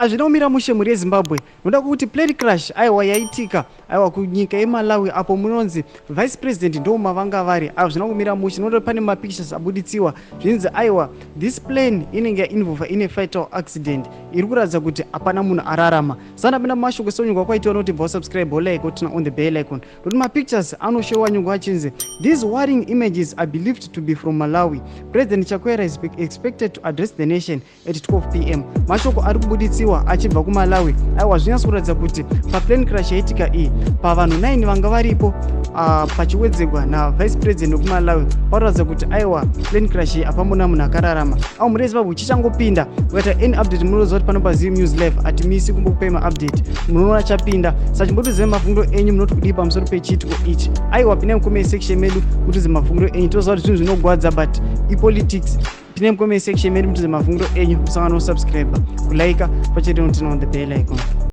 Hazvina kumira mushe, mhuri yeZimbabwe, noda kuti plane crash, aiwa, yaitika, aiwa, kunyika yeMalawi apo munonzi vice president ndo mavanga vari. Hazvina kumira mushe, noda pane mapictures abuditsiwa, zvinzi, aiwa, this plane inenge yainvolva ine fatal accident iri kuratidza kuti hapana munhu ararama. Sanapinda mumashoko senyungwa kwaitiwa noti bva usubscribe, olike, oturn on the bell icon, nokuti mapictures anoshowa nyungwa achinzi, "These worrying images are believed to be from Malawi. President Chakwera is expected to address the nation at 12 p.m." Mashoko ari kubuditsiwa achibva kuMalawi. Aiwa, zvinyatso kuratidza kuti paplane crash yaitika iyi, pavanhu 9 vanga varipo, pachiwedzegwa navice president wekuMalawi, paroratidza kuti, aiwa, plane crash iyi hapambona munhu akararama. Au mhuri yeZimbabwe, chichangopinda ukaita any update, munoziva kuti pano paZivi News Live hatimisi kumbokupai maupdate, munoona chapinda. Saka chimbotizive mafungiro enyu, munoti kudii pamusoro pechiitiko ichi? Aiwa, pinai mucomment section medu mutize mafungiro enyu. Toziva kuti zvinhu zvinogwadza, but ipolitics. Pinai mucomment section medu mutize mafungiro enyu. Musangano, subscribe, kulike, pachete, noturn on the bell icon.